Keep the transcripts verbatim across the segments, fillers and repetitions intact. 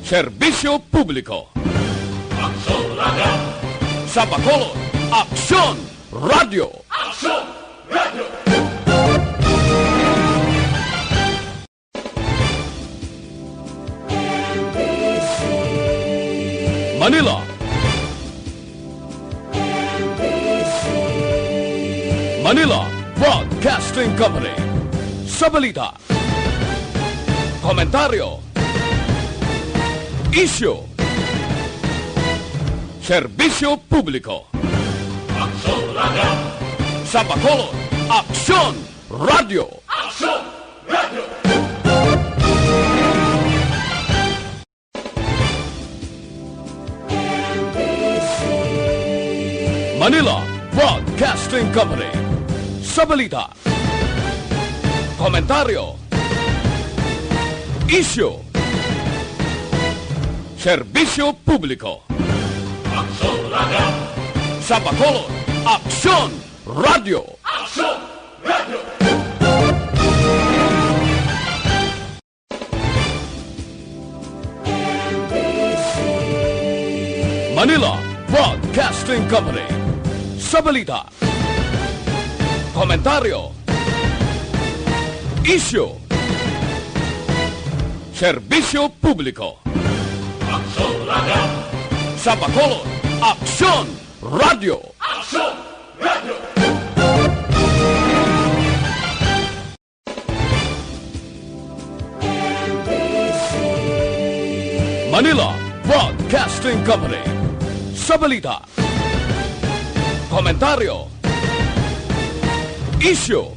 Serbisyo Publiko. Aksyon Radio. Sa Bacolod, Aksyon Radio. Aksyon Radio. Manila. Manila Broadcasting Company. Sa balita, komentaryo, isyu, serbisyo publiko. Aksyon Radio. Sa Bacolod, Aksyon Radio. Aksyon Radio. Manila Broadcasting Company. Sa balita, komentaryo, isyu, serbisyo publiko. Aksyon Radio. Sa Bacolod, Aksyon Radio. Aksyon Radio. Manila Broadcasting Company. Sa balita, komentaryo, isyu, serbisyo publiko. Aksyon Radio. Sa Bacolod, Aksyon Radio. Aksyon Radio. Manila Broadcasting Company. Sa balita, komentaryo, isyu,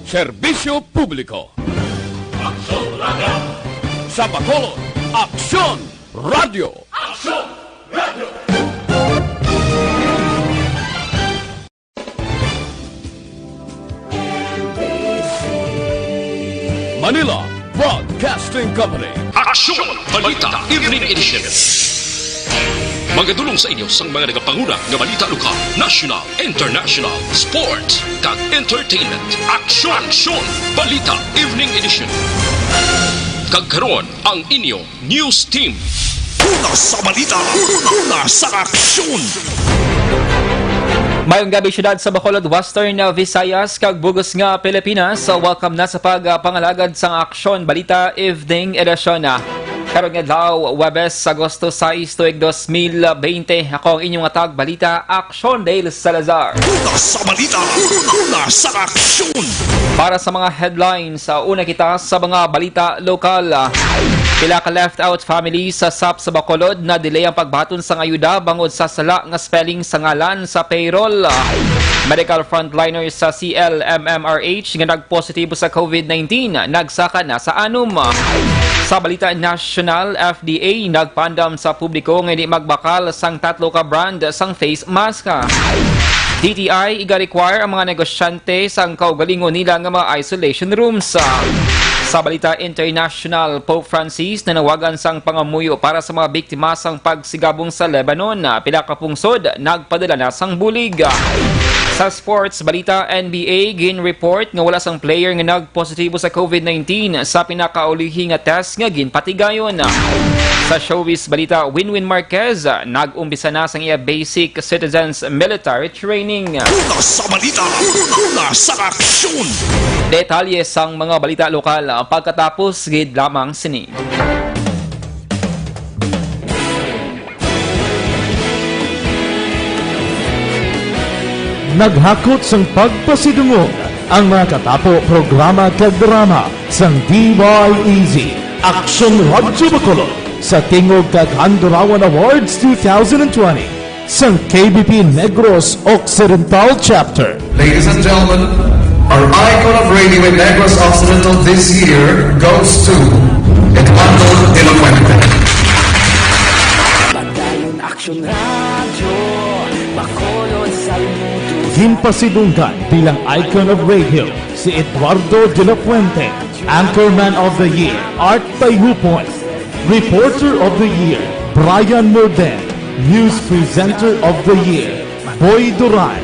serbisyo publiko. Aksyon Radio. Sa Bacolod, Aksyon Radio. Aksyon Radio. Manila Broadcasting Company. Aksyon Balita Evening Edition. Magadulong sa inyo sang mga nagapanguna nga balita lokal, national, international, sports, kag entertainment. Aksyon, Aksyon Balita Evening Edition. Kag karon, ang inyo news team. Una sa balita, una sa aksyon. Mayong gabi, syudad sa Bacolod, Western Visayas, kag bug-os nga Pilipinas. Welcome na sa pagpangalagad sang Aksyon Balita Evening Edition. Karon nga adlaw, Huwebes, Agosto sais, tuig dos mil bente. Ako ang inyong atag balita, Aksyon Dale Salazar. Una sa balita, una sa aksyon. Para sa mga headlines, sa una kita sa mga balita lokal. Pila ka left out families sa sap sa Bacolod na delay ang pagbaton sang ayuda bangod sa sala nga spelling sa ngalan sa payroll. Medical frontliners sa C L M M R H nga nagpositibo sa COVID nineteen nagsaka na sa anom. Sa balita nasyonal, F D A nagpaandam sa publiko nga hindi magbakal sang tatlo ka brand sang face mask. D T I iga-require ang mga negosyante sang kaugalingon nila nga mga isolation rooms. Sa balita international, Pope Francis nanawagan sang pangamuyo para sa mga biktima sang pagsigabong sa Lebanon. Pila ka pungsod nagpadala na sang bulig. Sa sports balita, N B A gin-report nga wala sang player nga nag positibo sa COVID nineteen sa pinakaulihi nga test nga ginpatigayon. Sa showbiz balita, Winwin Marquez nag-umpisa na sang iya basic citizens military training. Una sa balita, una sa aksyon. Detalye sang mga balita lokal pagkatapos gid lamang sini. Naghakot sang pagpasidungog ang mga katapo, programa kag drama sang D Y E Z, Aksyon Radyo Bacolod, sa tingog kag Handurawan Awards two thousand twenty sang K B P Negros Occidental Chapter. Ladies and gentlemen, our icon of radio in Negros Occidental this year goes to Eduardo de la Fuente. Padayon Aksyon Radyo, Bacolod, Salbuto. Ginpasidunggan bilang icon of radio si Eduardo de la Fuente, Anchorman of the Year, Art Tayupoy, Reporter of the Year, Brian Morden, News Presenter of the Year, Boy Duran,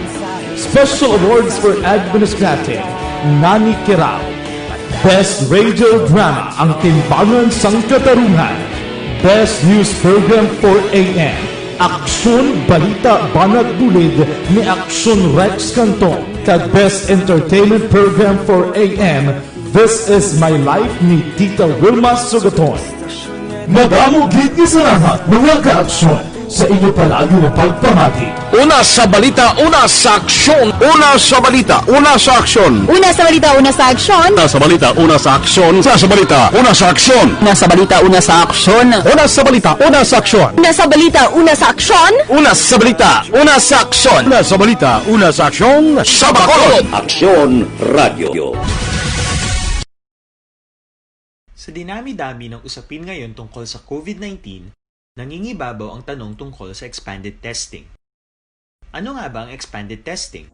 Special Awards for Administrative, Nani Kirao. Best Radio Drama, Ang Timbangan sang Katarungan. Best News Program for A M, Aksyon, Balita, Banat, Bulid ni Aksyon Rex Canton, kag Best Entertainment Program for A M, This Is My Life ni Tita Wilma Sugaton. Madamo gid nga salamat, mga ka-aksyon, sa inyo palagi nga pagpamati. Una sa balita, una sa aksyon. Una sa balita, una sa aksyon. Una sa balita, una sa aksyon. Una sa balita, una sa aksyon. Una sa balita, una sa aksyon. Una sa balita, una sa aksyon. Una sa balita, una sa aksyon. Una sa balita, una sa aksyon. Una sa balita, una sa aksyon. Una sa balita, una sa aksyon. Sa Bacolod. Aksyon Radio. Sa dinami-dami ng usapin ngayon tungkol sa COVID-nineteen, nangingibabaw ang tanong tungkol sa expanded testing. Ano nga ba ang expanded testing?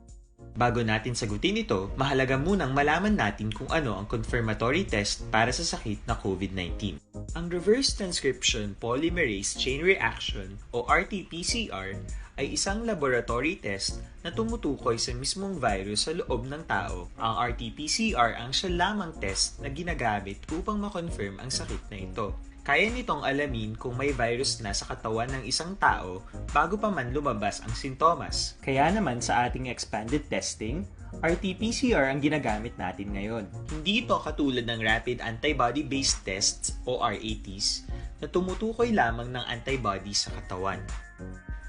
Bago natin sagutin ito, mahalaga munang malaman natin kung ano ang confirmatory test para sa sakit na COVID-nineteen. Ang reverse transcription polymerase chain reaction o R T P C R ay isang laboratory test na tumutukoy sa mismong virus sa loob ng tao. Ang R T P C R ang siya lamang test na ginagamit upang ma-confirm ang sakit na ito. Kaya nitong alamin kung may virus na sa katawan ng isang tao bago pa man lumabas ang sintomas. Kaya naman sa ating expanded testing, R T P C R ang ginagamit natin ngayon. Hindi ito katulad ng rapid antibody-based tests o R A Ts na tumutukoy lamang ng antibody sa katawan.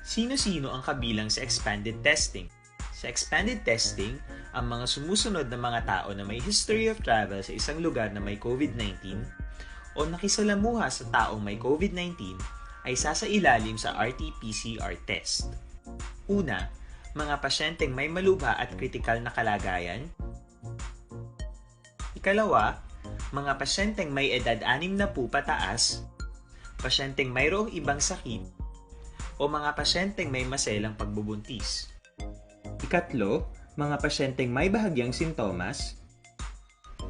Sino-sino ang kabilang sa expanded testing? Sa expanded testing, ang mga sumusunod na mga tao na may history of travel sa isang lugar na may COVID-nineteen o nakisalamuha sa taong may COVID-nineteen ay sasailalim sa R T P C R test. Una, mga pasyenteng may malubha at kritikal na kalagayan. Ikalawa, mga pasyenteng may edad anim na po pataas, pasyenteng mayroong ibang sakit, o mga pasyenteng may maselang pagbubuntis. Ikatlo, mga pasyenteng may bahagyang sintomas.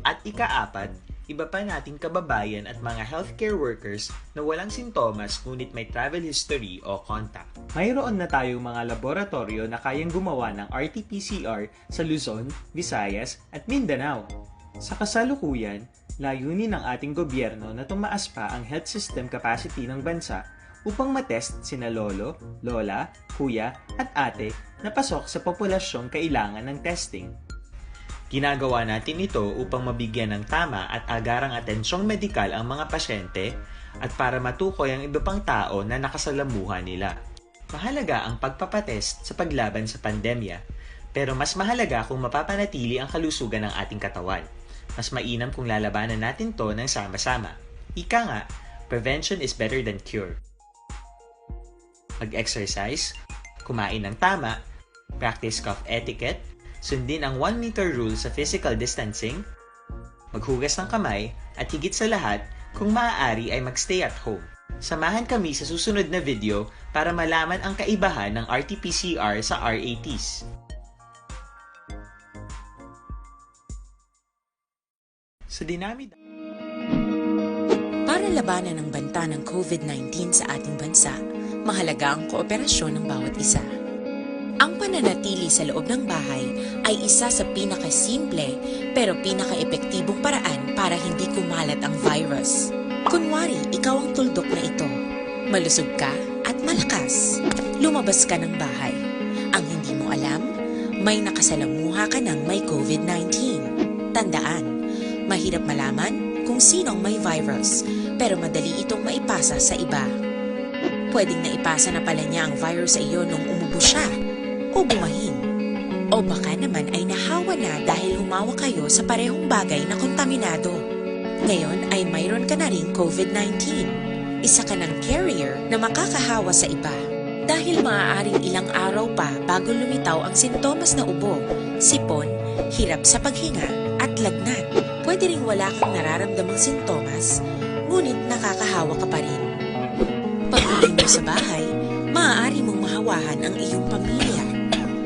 At ikaapat, iba pa nating kababayan at mga healthcare workers na walang sintomas ngunit may travel history o contact. Mayroon na tayong mga laboratoryo na kayang gumawa ng R T P C R sa Luzon, Visayas, at Mindanao. Sa kasalukuyan, layunin ng ating gobyerno na tumaas pa ang health system capacity ng bansa upang matest sina lolo, lola, kuya, at ate na pasok sa populasyong kailangan ng testing. Ginagawa natin ito upang mabigyan ng tama at agarang atensyong medikal ang mga pasyente at para matukoy ang iba pang tao na nakasalamuha nila. Mahalaga ang pagpapatest sa paglaban sa pandemya, pero mas mahalaga kung mapapanatili ang kalusugan ng ating katawan. Mas mainam kung lalabanan natin 'to ng sama-sama. Ika nga, prevention is better than cure. Mag-exercise, kumain ng tama, practice cough etiquette, sundin ang one meter rule sa physical distancing, maghugas ng kamay, at higit sa lahat, kung maaari ay mag-stay at home. Samahan kami sa susunod na video para malaman ang kaibahan ng R T P C R sa R A Ts. Sa dinamit Para labanan ang banta ng COVID nineteen sa ating bansa, mahalaga ang kooperasyon ng bawat isa. Ang pananatili sa loob ng bahay ay isa sa pinakasimple pero pinakaepektibong paraan para hindi kumalat ang virus. Kunwari, ikaw ang tuldok na ito. Malusog ka at malakas. Lumabas ka ng bahay. Ang hindi mo alam, may nakasalamuha ka ng may COVID nineteen. Tandaan, mahirap malaman kung sino ang may virus, pero madali itong maipasa sa iba. Pwedeng naipasa na pala niya ang virus sa iyo nung umubo siya o bumahin. O baka naman ay nahawa na dahil humawak kayo sa parehong bagay na kontaminado. Ngayon ay mayroon ka na ring COVID nineteen. Isa ka ng carrier na makakahawa sa iba. Dahil maaaring ilang araw pa bago lumitaw ang sintomas na ubo, sipon, hirap sa paghinga, at lagnat. Pwede ring wala kang nararamdamang sintomas, ngunit nakakahawa ka pa rin. Pag-uwi mo sa bahay, maaari mong mahawahan ang iyong pamilya.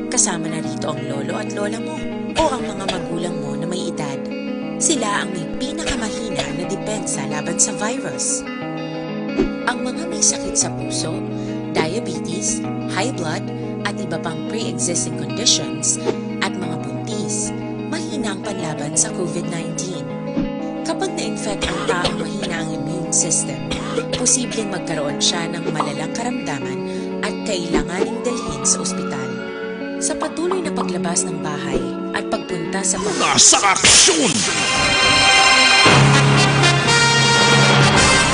Kasama na rito ang lolo at lola mo o ang mga magulang mo na may edad. Sila ang may pinakamahina na depensa laban sa virus. Ang mga may sakit sa puso, diabetes, high blood, at iba pang pre-existing conditions, at mga buntis, mahina ang panlaban sa COVID nineteen. Kapag na-infect ang taong mahina ang immune system, posibleng magkaroon siya ng malalang karamdaman at kailanganing dalhin sa ospital. Sa patuloy na paglabas ng bahay at pagpunta sa Una sa aksyon!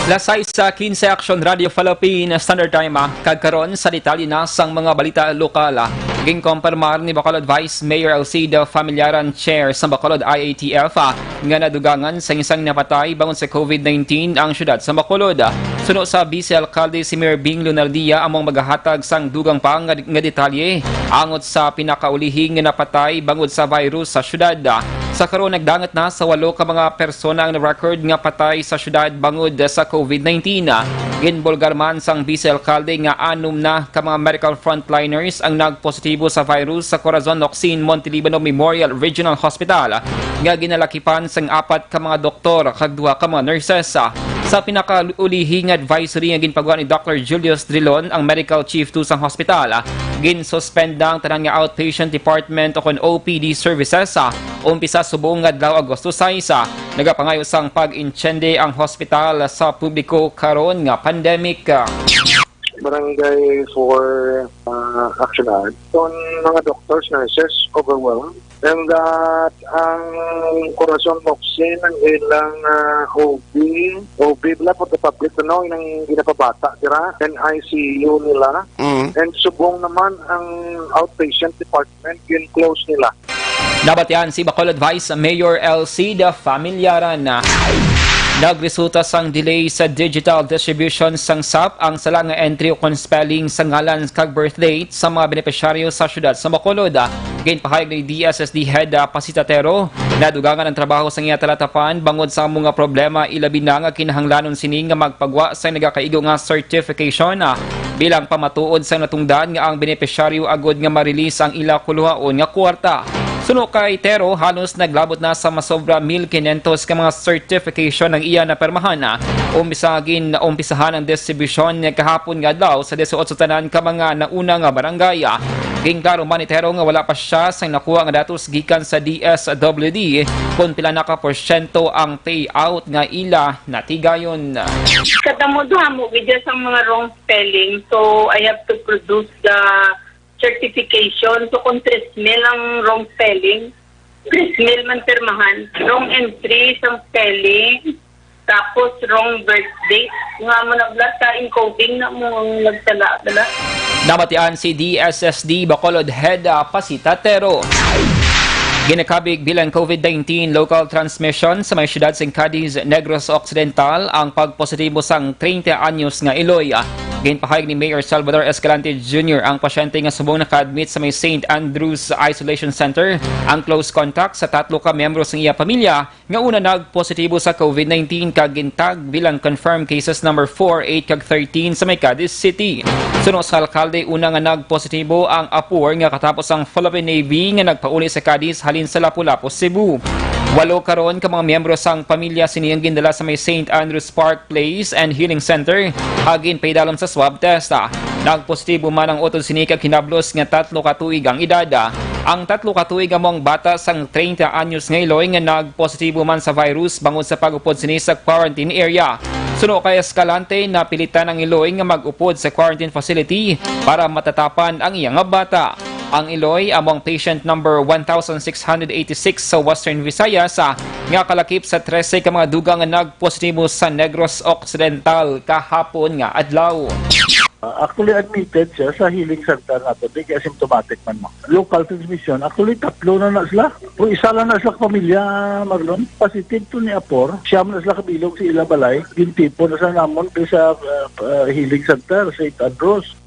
Lasay sa quince Action Radio Philippine Standard Time, ah, kag karon sa detalye na sang mga balita lokal, ah. Ginkompirmar ni Bacolod Vice Mayor Alcida Familiaran, Chair sa Bacolod I A T F, ah, nga nadugangan sang isang napatay bangod sa COVID nineteen ang siyudad sa Bacolod. Suno sa Vice Alcalde, si Mayor Bing Lunardia amo ang magahatag sang dugang pa nga, nga detalye angot sa pinakaulihi nga napatay bangod sa virus sa siyudad. Sa karon, nagdangat na sa walo ka mga persona ang na-record nga patay sa siyudad bangod sa COVID nineteen. Ginbulgar man sang Vice Alcalde nga anom na ka mga medical frontliners ang nagpositibo sa virus sa Corazon Locsin Montelibano Memorial Regional Hospital, nga ginalakipan sang apat ka mga doktor kag duha ka mga nurses. Sa pinakaulihi nga advisory nga ginpagawa ni Doctor Julius Drilon, ang medical chief to sang hospital, ginsuspend na ang tanan nga outpatient department o kon O P D services, umpisa subong nga adlaw, Agosto sais. Nagapangayo sang pag-intiende ang hospital sa publiko karon nga pandemic. Barangay four, uh, Action Art. Itong mga doctors, nurses, overwhelmed. And that ang Corazon Locsin, ang ilang, uh, O B, O B bala for the public, ano, yung ginapabata, dira, and I C U nila. Mm. And subong naman ang outpatient department, gin-close nila. Nabatian si Bacolod Vice Mayor Alcida Familiaran. Nagresulta sang delay sa digital distribution sang sap ang sala nga entry o kon spelling sa ngalan kag birth date sa mga benepisyaryo sa siyudad sa Bacolod. Ginpahayag ni D S S D Head, ah, Pasita Tero, nadugangan ang trabaho sang iya talatapan bangod sa amo nga problema, ilabi na nga kinahanglanon sini nga magpagwa sa nagakaigo nga certification, ah, bilang pamatuod sa natungdan nga ang benepisyaryo agud nga ma-release ang ila kuluhaon nga kwarta. Suno kay Tero, halos naglabot na sa masobra mil kinyentos ka mga certification ang iya napermahan. Umpisa gin-, umpisahan ang distribusyon niya kahapon nga adlaw sa dieciocho tanan ka mga nauna nga barangay. Ginklaro man ni Tero nga wala pa siya sang nakuha nga datos gikan sa D S W D kon pila na ka porsyento ang payout nga ila natigayon. Kadamo-damo gid sa mga wrong spelling, so I have to produce the certification. So, kung tres mil ang wrong spelling, tres mil man pirmahan. Wrong entry sang spelling, tapos wrong birth date. Nga mo na bala sa encoding na mo ang nagsala, bala. Namatian si D S S D Bacolod Head, ah, Pasita Tero. Ginakabig bilang COVID nineteen local transmission sa may siyudad sing Cadiz, Negros Occidental, ang pagpositibo sang treinta anyos nga iloy. Ginpahayag ni Mayor Salvador Escalante Junior ang pasyente nga subong naka-admit sa may Saint Andrew's Isolation Center ang close contact sa tatlo ka miyembro sang iya pamilya nga una nagpositibo sa COVID nineteen kag gintag bilang confirmed cases number four, eight, kag thirteen sa may Cadiz City. Suno sa alkalde, una nga nagpositibo ang apor nga katapos ang Philippine Navy nga nagpauli sa Cadiz halin sa Lapu-Lapu, Cebu. Walo karon ka mga miyembro sang pamilya sini ang gindala sa may Saint Andrew's Park Place and Healing Center, agin paidalom sa swab test. Nagpositibo man ang utod sini kag hinablos nga tatlo ka tuig ang edad. Ang tatlo ka tuig amo ang bata sang treinta anyos nga iloy nga nagpositibo man sa virus bangod sa pag-upod sini sa quarantine area. Suno kay Escalante, napilitan ang iloy nga mag-upod sa quarantine facility para matatapan ang iya nga bata. Ang iloy amo ang patient number one thousand six hundred eighty-six sa Western Visayas, ah, nga kalakip sa trese ka mga dugang nga nagpositibo sa Negros Occidental kahapon nga adlaw. Ah, actually, admitted siya sa healing center nato, di kay asymptomatic man mo. Local transmission, actually, tatlo na na sila. Kung isa lang na sila ka pamilya, Marlon, positive to ni Apor. Siyam na sila kabilog sa ila balay. Gintipon na sila namon di sa, ah, ah, healing center, Saint Andrews.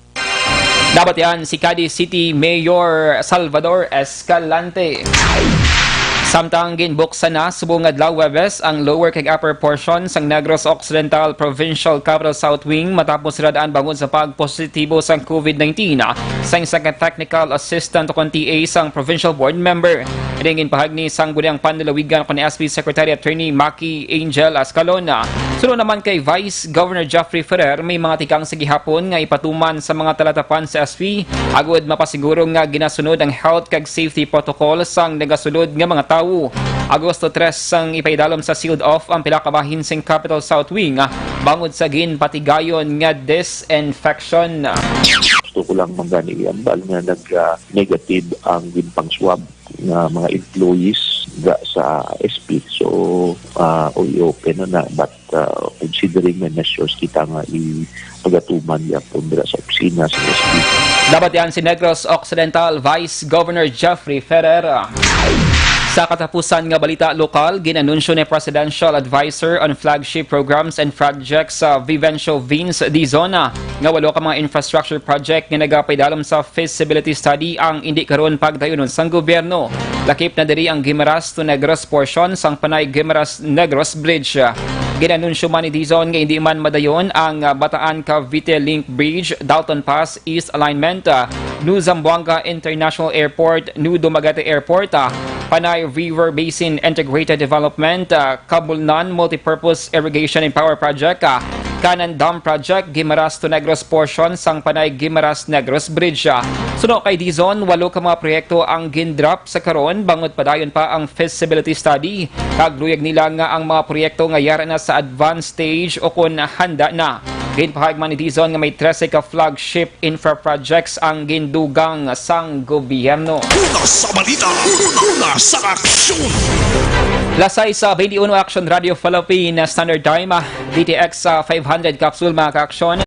Nabatian si Cadiz City Mayor Salvador Escalante. Samtang ginbuksan na subong adlaw Huwebes ang lower kag upper portion sang Negros Occidental Provincial Capital South Wing matapos sira daan bangod sa pagpositibo sang COVID nineteen sa isa ka technical assistant o kon T A sang provincial board member. Ini ginpahayag ni Sangguniang Panlalawigan o kon S P Secretary Attorney Maki Angel Ascalona. Suno naman kay Vice Governor Jeffrey Ferrer, may mga tikang sa gihapon nga ipatuman sa mga talatapan sa S P agud mapasiguro nga ginasunod ang health kag safety protocol sang nagasulod nga mga tawo. Agosto tres sang ipaidalom sa sealed off ang pila ka bahin sing Capitol South Wing, ah, bangod sa ginpatigayon nga disinfection. Gusto ko lang man gani iambal nga nag, ah, negative ang ginpang-swab nga mga employees ga sa S P. So, ah, o i-open na na, but, ah, considering may measures kita nga i-, pagatuman gyapon dira sa opisina sa S P. Nabatian si Negros Occidental Vice Governor Jeffrey Ferrer. Sa katapusan nga balita lokal, ginanunsyo ni Presidential Advisor on Flagship Programs and Projects, ah, Vivencio Vince Dizon, ah, nga walo ka mga infrastructure project nga nagapaidalom sa feasibility study ang indi karon pagdayunon sang gobyerno. Lakip na diri ang Guimaras to Negros portion sang Panay Guimaras Negros Bridge. Ginanunsyo man ni Dizon nga indi man madayon ang, ah, Bataan Cavite Link Bridge, Dalton Pass East Alignment, ah, New Zamboanga International Airport, New Dumaguete Airport, ah, Panay River Basin Integrated Development, ah, Cabulnan Multipurpose Irrigation and Power Project, ah, Kanan Dam Project, Guimaras to Negros portion sang Panay Guimaras Negros Bridge, ah. Suno kay Dizon, walo ka mga proyekto ang gindrop sa karon, bangod padayon pa ang feasibility study. Kag luyag nila nga ang mga proyekto nga yara na sa advanced stage o kon handa na. Ginpahayag man ni Dizon nga may trese ka flagship infra projects ang gindugang sang gobyerno. Una sa balita, una sa aksyon. Lasay sa twenty-one Action Radio Philippine Standard Time, ah, D T X, ah, five hundred capsule, mga ka-aksyon.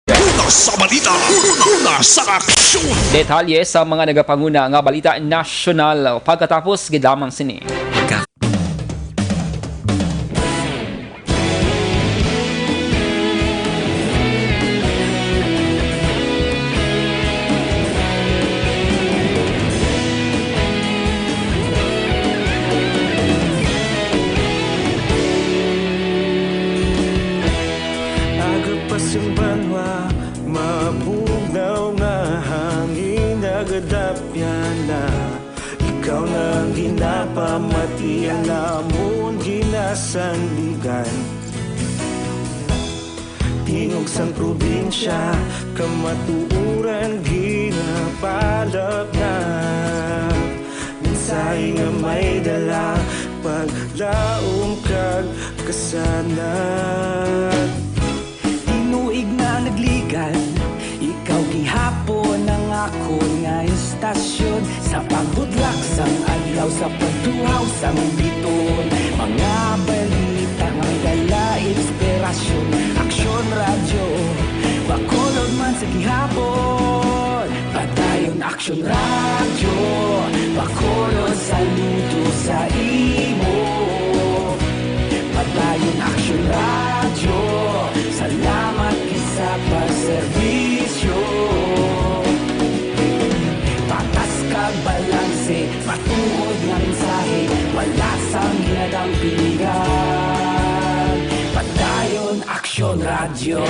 Una sa balita, una sa aksyon. Detalye sa mga nagapanguna nga balita nasyonal pagkatapos gid lamang sini. Aga pa sing banwa, mabugnaw nga hangin, nagadapyan na. Ikaw na ang ginapamati, ang amon ginasandigan. Tingog sang probinsya, kamatuoran ginapalapnap. Mensahe nga may dala, paglaom kag kasanag. Tinuig na nagligad, ikaw gihapon ang akon nga istasyon. Sa pagbutlak sang adlaw, sa pagtuhaw sang bituon, mga balita nga may dala inspirasyon. Aksyon Radyo, Bacolod man sa gihapon. Padayon Aksyon Radyo, Bacolod, saludo sa imo. Padayon Aksyon Radyo, salamat gid sa pagserbisyo. Patas kag balanse, matuod nga mensahe, wala sang ginadampingan. Padayon Aksyon Radyo.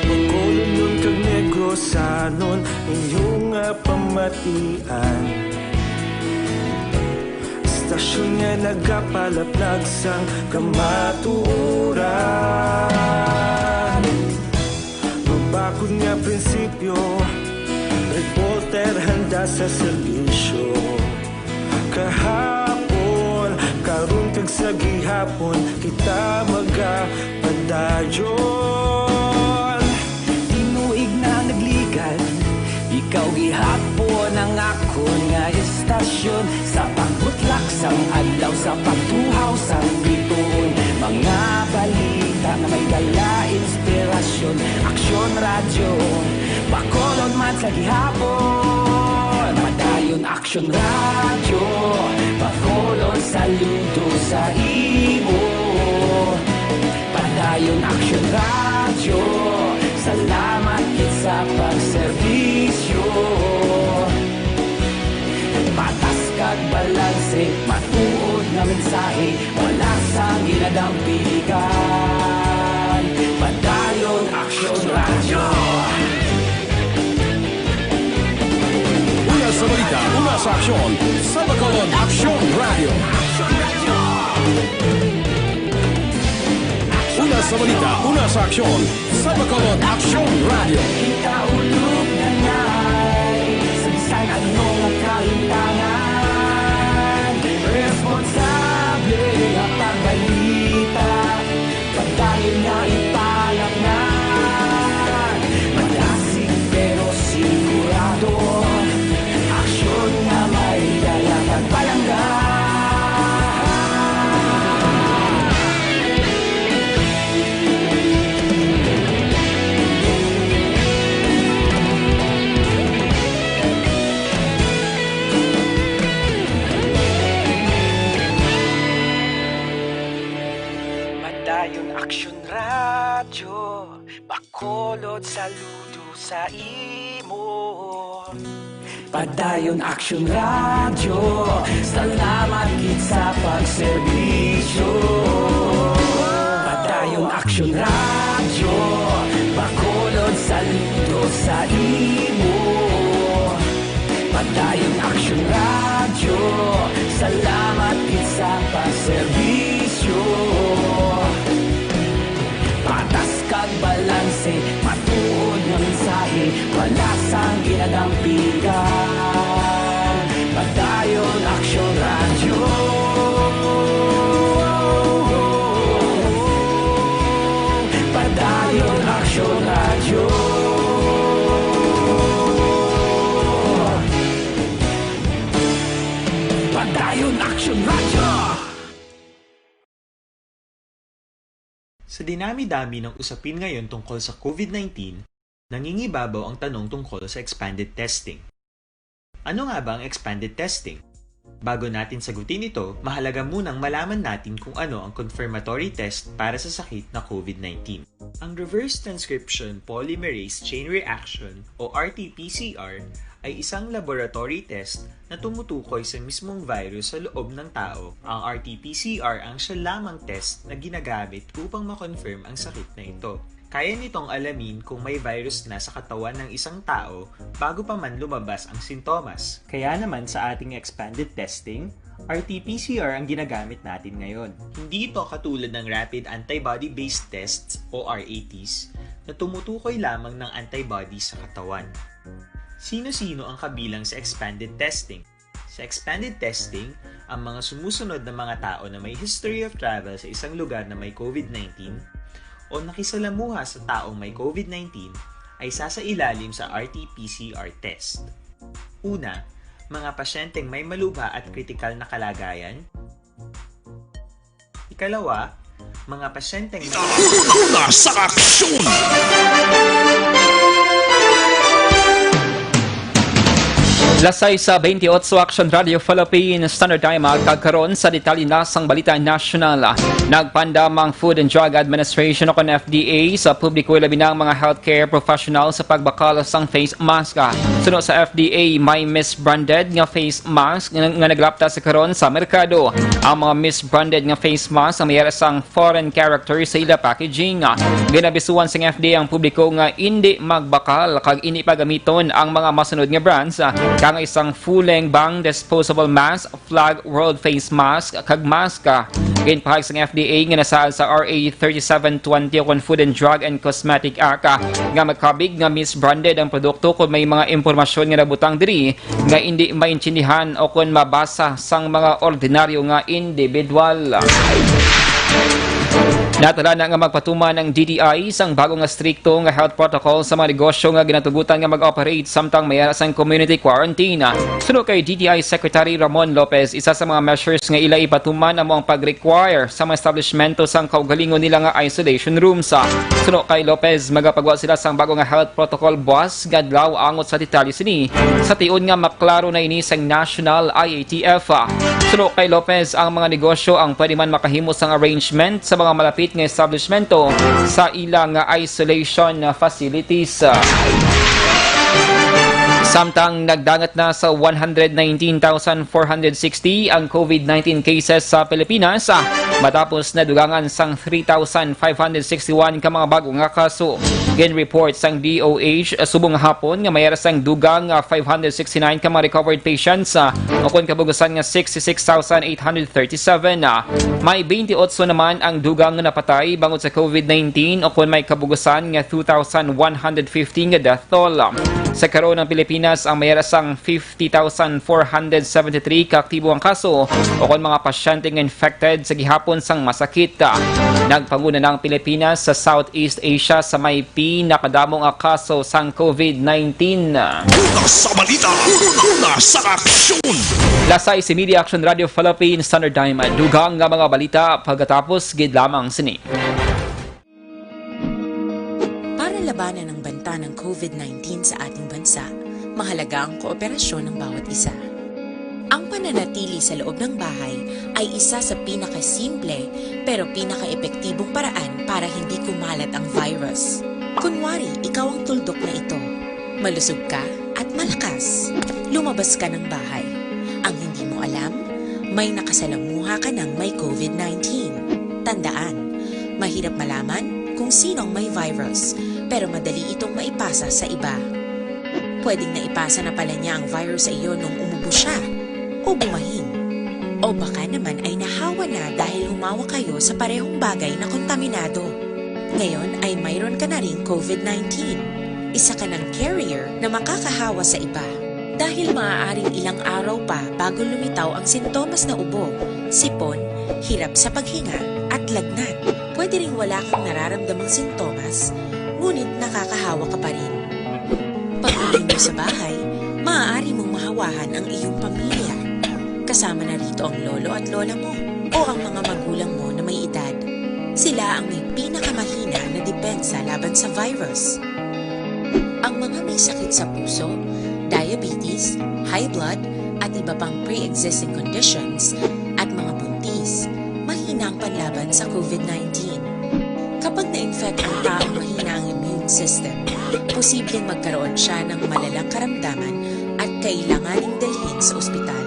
Bacolodnon kag Negrosanon, inyo nga pamatian. Istasyon nga nagapalaplag sang kamatuoran. Mabakod nga prinsipyo, reporter handa sa serbisyo. Kahapon, karon kag sa gihapon, kita magapadayon. Tinuig na nagligad, ikaw gihapon ang akon nga istasyon. Sa pagbutlak sang adlaw, sa pagtuhaw sang bituon, mga balita nga may dala inspirasyon. Aksyon Radyo, Bacolod man sa gihapon. Padayon Aksyon Radyo, Bacolod, saludo sa imo. Ayon Action Radio, salamat gid sa pagserbisyo. Patas kag balanse, matuod nga mensahe, wala sang ginadampigan. Padayon Action Radio. Una sa balita, una sa aksyon, sa Bacolod Action Radio. Una sa balita, una sa aksyon, sa Bacolod Action Radio. Ikaulog na ngay, sa bisan ano nga kahintangan, responsable nga pagbalita, padayon nga ipalaknag. Malasig pero sigurado, aksyon nga may dala kag palangga. Padayon Action Radio, Bacolod, saludo sa imo. Padayon Action Radio, salamat gid sa pagserbisyo. Padayon Action Radio, Bacolod, saludo sa imo. Padayon Action Radio, salamat gid sa pagserbisyo. Patas kag balanse, matuod nga mensahe, wala sang ginadampigan. Padayon Action Radio. Padayon Action Radio. Padayon Action Radio. Sa dinami-dami ng usapin ngayon tungkol sa COVID nineteen, nangingibabaw ang tanong tungkol sa expanded testing. Ano nga ba ang expanded testing? Bago natin sagutin ito, mahalaga munang malaman natin kung ano ang confirmatory test para sa sakit na COVID nineteen. Ang reverse transcription polymerase chain reaction o R T P C R ay isang laboratory test na tumutukoy sa mismong virus sa loob ng tao. Ang R T P C R ang siya lamang test na ginagamit upang ma-confirm ang sakit na ito. Kaya nitong alamin kung may virus na sa katawan ng isang tao bago pa man lumabas ang sintomas. Kaya naman sa ating expanded testing, R T P C R ang ginagamit natin ngayon. Hindi ito katulad ng rapid antibody-based tests o R A Ts na tumutukoy lamang ng antibody sa katawan. Sino-sino ang kabilang sa expanded testing? Sa expanded testing, ang mga sumusunod na mga tao na may history of travel sa isang lugar na may COVID nineteen o nakisalamuha sa taong may COVID nineteen ay sasailalim sa R T P C R test. Una, mga pasyenteng may malubha at kritikal na kalagayan. Ikalawa, mga pasyenteng may Una sa aksyon! Las sais sa twenty-eight, Action Radio Philippines Standard Time, kag karon sa detalye na sang balita nasyonal. Nagpaandam ang Food and Drug Administration o kon F D A sa publiko, labi na ang mga healthcare professional, sa pagbakal sang face mask. Suno sa F D A, may misbranded nga face mask nga, nga naglapta sa karon sa merkado. Ang mga misbranded nga face mask ang may ara sang foreign character sa ila packaging. Ginabisuan sang F D A ang publiko nga indi magbakal kag indi pagamiton ang mga masunod nga brands, kang isang full-length bang disposable mask, flag rolled face mask, kag mask. Ginpahayag sang F D A nga nasaad sa R A thirty-seven twenty o kon Food and Drug and Cosmetic Act, ah, nga makabig nga misbranded ang produkto kon may mga impormasyon nga nabutang diri nga indi maintindihan o kon mabasa sang mga ordinaryo nga individual. Natala na nga magpatuman ang D T I sang bago nga strikto nga health protocol sa mga negosyo nga ginatugutan nga mag-operate samtang may ara sang community quarantine. Suno kay D T I Secretary Ramon Lopez, isa sa mga measures nga ila ipatuman amo ang pag-require sa mga establishmento sang kaugalingon nila nga isolation rooms. Suno kay Lopez, magapagwa sila sang bago nga health protocol buas nga adlaw angot sa detalye sini, sa tion nga maklaro na ini sang national I A T F. Suro kay Lopez, ang mga negosyo ang pwede man makahimo sang arrangement sa mga malapit nga establishmento sa ila nga isolation facilities. Samtang nagdangat na sa one hundred nineteen thousand four hundred sixty ang COVID nineteen cases sa Pilipinas, matapos nadugangan sang three thousand five hundred sixty-one ka mga bago nga kaso. Gin-report sang D O H subong nga hapon nga may ara sang dugang nga five hundred sixty-nine ka mga recovered patients, ah, ukon kabugusan nga sixty-six thousand eight hundred thirty-seven. Ah, may twenty-eight naman ang dugang nga napatay bangod sa COVID nineteen, ukon may kabugusan nga two thousand one hundred fifty nga death toll. Sa karon, ang Pilipinas ang may ara sang fifty thousand four hundred seventy-three ka aktibo nga kaso ukon mga pasyente nga infected sa gihapon sang masakit. Nagpanguna na ang Pilipinas sa Southeast Asia sa may pinakadamo nga kaso sang COVID nineteen. Una sa balita, una sa aksyon. Lasay si Media Action Radio Philippines, Standard Time. Dugang nga mga balita pagkatapos gid lamang sini. Para labanan ang banta ng COVID nineteen sa ating bansa, mahalaga ang kooperasyon ng bawat isa. Ang pananatili sa loob ng bahay ay isa sa pinakasimple pero pinakaepektibong paraan para hindi kumalat ang virus. Kunwari, ikaw ang tuldok na ito. Malusog ka at malakas. Lumabas ka ng bahay. Ang hindi mo alam, may nakasalamuha ka ng may COVID nineteen. Tandaan, mahirap malaman kung sino ang may virus, pero madali itong maipasa sa iba. Pwedeng naipasa na pala niya ang virus sa iyo nung umubo siya, o bumahin. O baka naman ay nahawa na dahil humawa kayo sa parehong bagay na kontaminado. Ngayon ay mayroon ka na ring COVID nineteen. Isa ka ng carrier na makakahawa sa iba. Dahil maaaring ilang araw pa bago lumitaw ang sintomas na ubo, sipon, hirap sa paghinga, at lagnat. Pwede ring wala kang nararamdamang sintomas, ngunit nakakahawa ka pa rin. Pag-uwi mo sa bahay, maaari mong mahawahan ang iyong pamilya. Kasama na rito ang lolo at lola mo o ang mga magulang mo na may edad. Sila ang may pinakamahina na depensa laban sa virus. Ang mga may sakit sa puso, diabetes, high blood, at iba pang pre-existing conditions, at mga buntis, mahina ang panlaban sa COVID nineteen. Kapag na-infect ang taong mahina ang immune system, posibleng magkaroon siya ng malalang karamdaman at kailanganing dalhin sa ospital.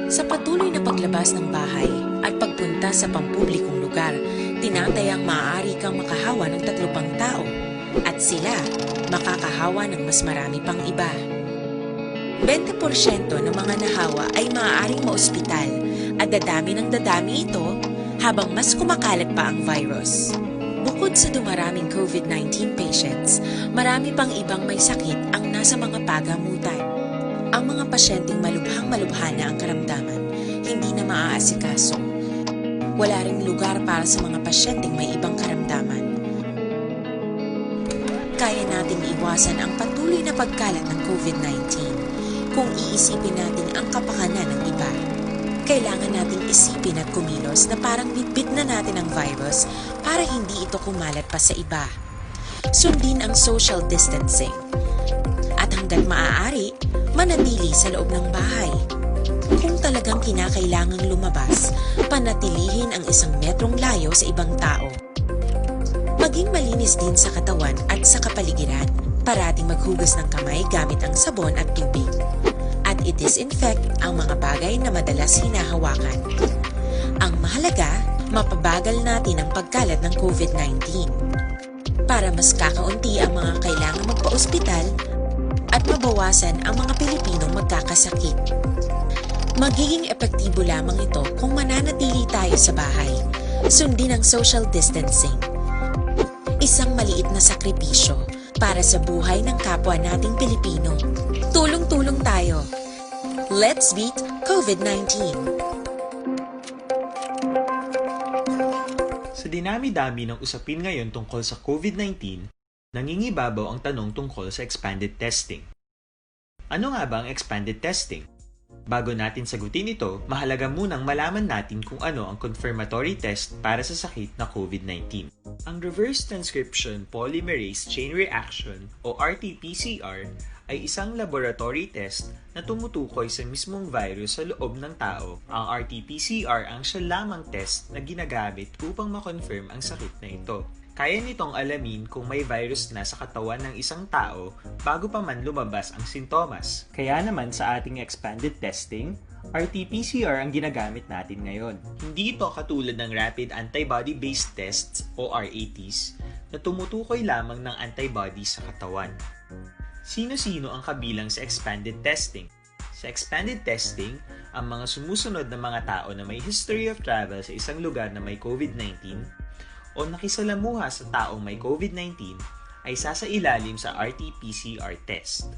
Sa patuloy na paglabas ng bahay at pagpunta sa pampublikong lugar, tinatayang maaari kang makahawa ng tatlo pang tao, at sila makakahawa ng mas marami pang iba. Bente porsyento ng mga nahawa ay maaaring maospital, at dadami ng dadami ito habang mas kumakalat pa ang virus. Bukod sa dumaraming COVID nineteen patients, marami pang ibang may sakit ang nasa mga pagamutan. Ang mga pasyenteng malubhang-malubha na ang karamdaman, hindi na maaasikaso. Wala ring lugar para sa mga pasyenteng may ibang karamdaman. Kaya nating iwasan ang patuloy na pagkalat ng COVID nineteen kung iisipin natin ang kapakanan ng iba. Kailangan nating isipin at kumilos na parang bitbit na natin ang virus para hindi ito kumalat pa sa iba. Sundin ang social distancing. At hanggat maaari, manatili sa loob ng bahay. Kung talagang kinakailangang lumabas, panatilihin ang isang metrong layo sa ibang tao. Maging malinis din sa katawan at sa kapaligiran. Parating maghugas ng kamay gamit ang sabon at tubig. At i-disinfect ang mga bagay na madalas hinahawakan. Ang mahalaga, mapabagal natin ang pagkalat ng COVID nineteen. Para mas kakaunti ang mga kailangang magpa-ospital at mabawasan ang mga Pilipinong magkakasakit. Magiging epektibo lamang ito kung mananatili tayo sa bahay. Sundin ang social distancing. Isang maliit na sakripisyo para sa buhay ng kapwa nating Pilipino. Tulong-tulong tayo. Let's beat COVID nineteen. Sa dinami-dami ng usapin ngayon tungkol sa COVID nineteen, nangingibabaw ang tanong tungkol sa expanded testing. Ano nga ba ang expanded testing? Bago natin sagutin ito, mahalaga munang malaman natin kung ano ang confirmatory test para sa sakit na COVID nineteen. Ang reverse transcription polymerase chain reaction o R T P C R ay isang laboratory test na tumutukoy sa mismong virus sa loob ng tao. Ang R T P C R ang siya lamang test na ginagamit upang ma-confirm ang sakit na ito. Kaya nitong alamin kung may virus na sa katawan ng isang tao bago pa man lumabas ang sintomas. Kaya naman sa ating expanded testing, R T P C R ang ginagamit natin ngayon. Hindi ito katulad ng rapid antibody-based tests o R A Ts na tumutukoy lamang ng antibody sa katawan. Sino-sino ang kabilang sa expanded testing? Sa expanded testing, ang mga sumusunod na mga tao na may history of travel sa isang lugar na may COVID nineteen o nakisalamuha sa taong may COVID nineteen ay sasailalim sa R T P C R test.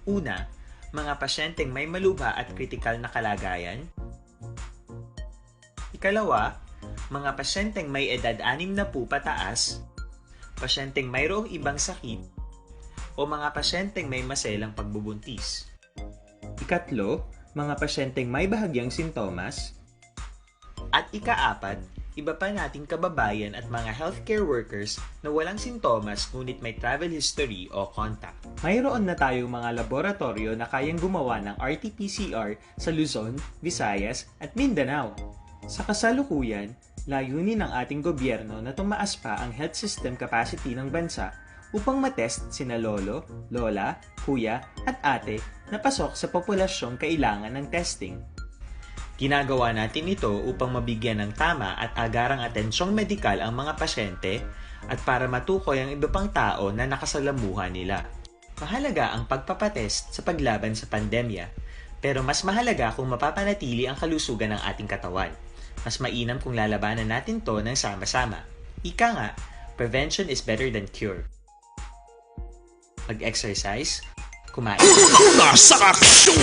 Una, mga pasyenteng may malubha at kritikal na kalagayan. Ikalawa, mga pasyenteng may edad anim na po pataas, pasyenteng mayroong ibang sakit, o mga pasyenteng may maselang pagbubuntis. Ikatlo, mga pasyenteng may bahagyang sintomas. At ikaapat, iba pa nating kababayan at mga healthcare workers na walang sintomas ngunit may travel history o contact. Mayroon na tayong mga laboratoryo na kayang gumawa ng R T P C R sa Luzon, Visayas, at Mindanao. Sa kasalukuyan, layunin ng ating gobyerno na tumaas pa ang health system capacity ng bansa upang matest sina lolo, lola, kuya, at ate na pasok sa populasyong kailangan ng testing. Ginagawa natin ito upang mabigyan ng tama at agarang atensyong medikal ang mga pasyente at para matukoy ang iba pang tao na nakasalamuha nila. Mahalaga ang pagpapatest sa paglaban sa pandemya, pero mas mahalaga kung mapapanatili ang kalusugan ng ating katawan. Mas mainam kung lalabanan natin to ng sama-sama. Ika nga, prevention is better than cure. Mag-exercise, kumain. Una sa aksyon!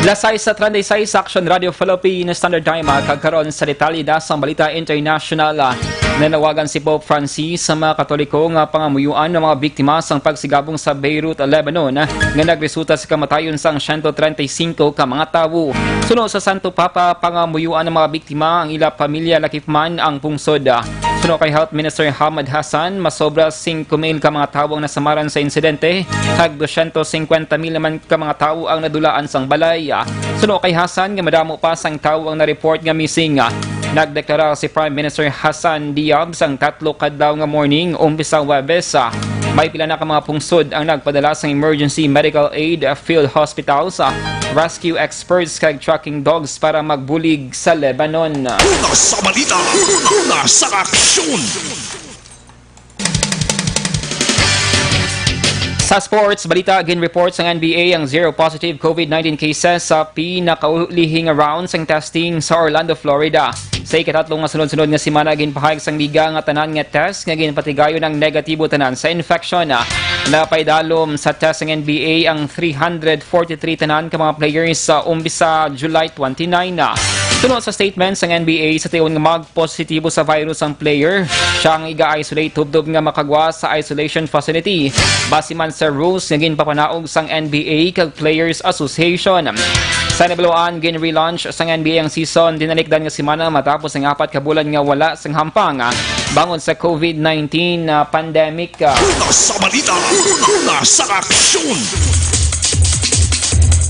Las sais sa treinta y seis, Action Radio Philippine Standard Time, ah, kag karon sa detalye na sang balita international, ah, nanawagan si Pope Francis sa mga Katoliko nga pangamuyuan ang mga biktima sang pagsigabong sa Beirut, Lebanon, ah, nga nagresulta sa kamatayon sang siyento treinta y cinco ka mga tawo. Suno sa Santo Papa, pangamuyuan ang mga biktima, ang ila pamilya, lakip man ang pungsod. Suno kay Health Minister Hamad Hassan, masobra singko mil ka mga tawo ang nasamaran sa insidente, kag dosyentos singkwenta mil naman ka mga tawo ang nadulaan sang balay. Suno kay Hassan nga madamo pa sang tawo ang na-report nga missing. Nagdeklara si Prime Minister Hassan Diab sang tatlo ka adlaw nga mourning umpisa Huwebes. May pila na ka mga pungsod ang nagpadala sang emergency medical aid, field hospitals, rescue experts kag tracking dogs para magbulig sa Lebanon. Una sa balita, una sa aksyon. Sa sports balita, gin-report sang N B A ang zero positive COVID nineteen cases sa pinakaulihing round sang testing sa Orlando, Florida. Sa ikatatlo nga sunod-sunod nga semana, ginpahayag sang liga nga tanan nga test nga ginpatigayon ang negatibo tanan sa infection. Napaidalom sa test sang N B A ang three hundred forty-three tanan ka mga players sa umpisa July twenty-nine. Suno sa statement sang N B A, sa tion nga mag-positibo sa virus ang player, siya ang iga-isolate tubtob nga makagwa sa isolation facility, base man sa rules nga ginpapanaog sang N B A kag Players Association. Sa nabaluan, gin-relaunch sang N B A ang season tinalikdan nga semana matapos ang apat ka bulan nga wala sang hampang, ah, bangod sa COVID nineteen, ah, pandemic, ah. Una sa balita, una sa aksyon.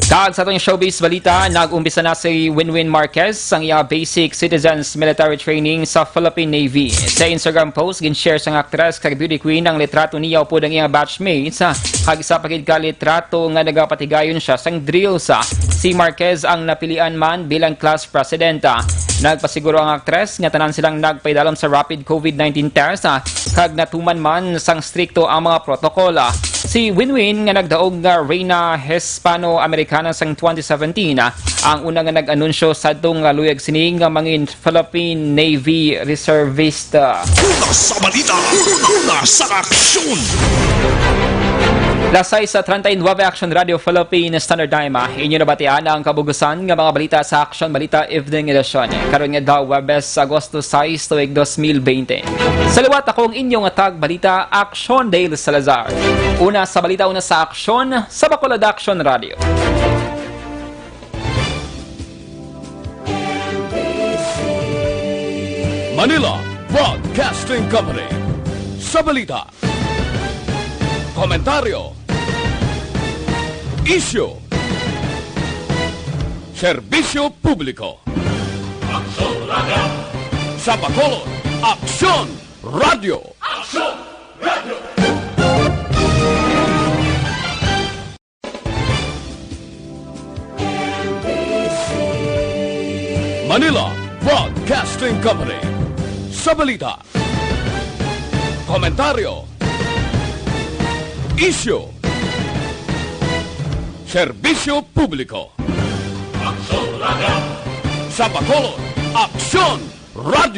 Kag sa aton showbiz balita, nag-umpisa na si Winwin Marquez sang iya basic citizens military training sa Philippine Navy. Sa Instagram post, gin-share sang aktres kag beauty queen ang litrato niya upod ang iyang batchmates, ah, kag isa pa gid ka litrato nga nagapatigayon siya sang drills. Si Marquez ang napilian man bilang class president. Nagpasiguro ang aktres nga tanan silang nagpaidalom sa rapid COVID nineteen test, ah, kag natuman man sang strikto ang mga protokol. Si Winwin, nga nagdaog nga Reyna Hispano-Americana sang twenty seventeen, ah, ang una nga nag-anunsyo sadto nga luyag sini nga mangin Philippine Navy Reservist. Una sa balita, una sa aksyon. Las sais sa treinta y nueve, Action Radio Philippine Standard Time, ah. Inyo nabatian ang kabugusan nga mga balita sa Action Balita Evening Edition. Karon nga adlaw, Huwebes, Agosto sais, tuig dos mil bente. Sa liwat, ako ang inyong tagbalita, Action Dale Salazar. Una sa balita, una sa aksyon, sa Bacolod Action Radio. Manila Broadcasting Company. Sa balita. Komentaryo. Isyu. Serbisyo publiko. Aksyon Radio. Sa Bacolod, Aksyon Radio. Aksyon Radio. Manila Broadcasting Company. Sa balita, komentaryo, isyu, serbisyo publiko. Aksyon Radio. Sa Bacolod, Aksyon Radio.